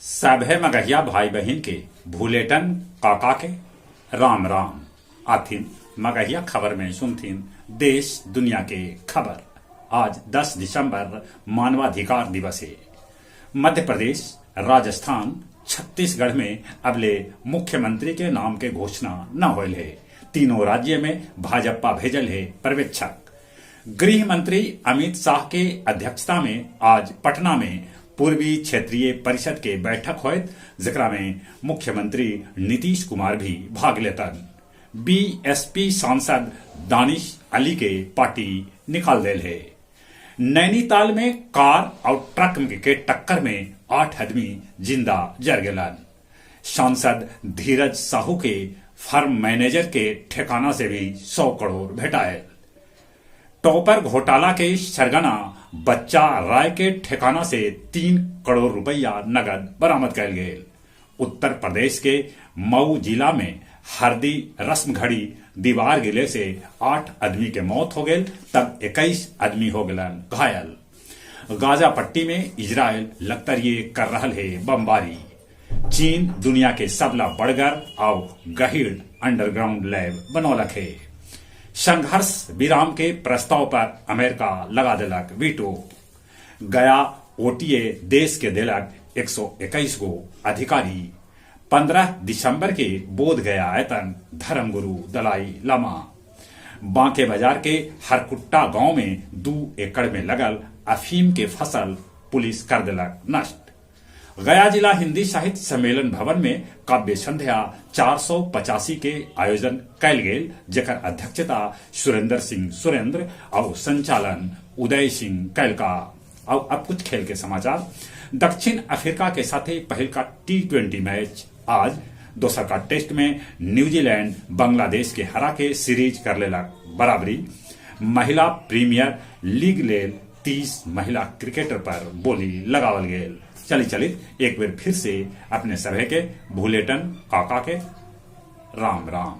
सभे मगहिया भाई बहिन के भूलेटन काका के राम राम। आथिन मगहिया खबर में सुनथिन देश दुनिया के खबर। आज 10 दिसंबर मानवाधिकार दिवस हे। मध्य प्रदेश, राजस्थान, छत्तीसगढ़ में अबले मुख्यमंत्री के नाम के घोषणा न होयल हे। तीनों राज्य में भाजपा भेजल हे पर्यवेक्षक। गृह मंत्री अमित शाह के अध्यक्षता में आज पटना में पूर्वी क्षेत्रीय परिषद के बैठक होयत, जेकरा में मुख्यमंत्री नीतीश कुमार भी भाग लेतन। बीएसपी सांसद दानिश अली के पार्टी निकाल देल हे। नैनीताल में कार और ट्रक के टक्कर में 8 आदमी जिंदा जर गेलन। सांसद धीरज साहू के फर्म मैनेजर के ठिकाना से भी 100 करोड़ भेटायल। टॉपर घोटाला के सरगना बच्चा राय के ठिकाना से 3 करोड़ रुपया नगद बरामद कयल गेल। उत्तर प्रदेश के मऊ जिला में हरदी रस्म घड़ी दीवार गिले से 8 आदमी के मौत हो गेल, तब 21 आदमी हो गेलन घायल। गाजा पट्टी में इजरायल लगतरिये कर रहल हे बमबारी। चीन दुनिया के सबला बड़गर आउ गहीड़ अंडरग्राउंड लैब बनौलक हे। संघर्ष विराम के प्रस्ताव पर अमेरिका लगा देलक वीटो। गया ओटीए देश के देलक 121 गो अधिकारी। 15 दिसंबर के बोध गया आयतन धर्मगुरु दलाई लामा। बांके बाजार के हरकुट्टा गांव में 2 एकड़ में लगल अफीम के फसल पुलिस कर देलक नष्ट। गया जिला हिंदी साहित्य सम्मेलन भवन में काव्य संध्या 485 के आयोजन कैल गेल, जेकर अध्यक्षता सुरेंद्र सिंह सुरेंद्र और संचालन उदय सिंह कैलका। और अब कुछ खेल के समाचार। दक्षिण अफ्रीका के साथे पहल का टी20 मैच आज, दोसर का टेस्ट में न्यूजीलैंड बांग्लादेश के हरा के सीरीज कर लेलक बराबरी। महिला प्रीमियर लीग लेल 30 महिला क्रिकेटर पर बोली लगावल गेल। चली चली एक बेर फिर से अपने सभे के भूलेटन काका के राम राम।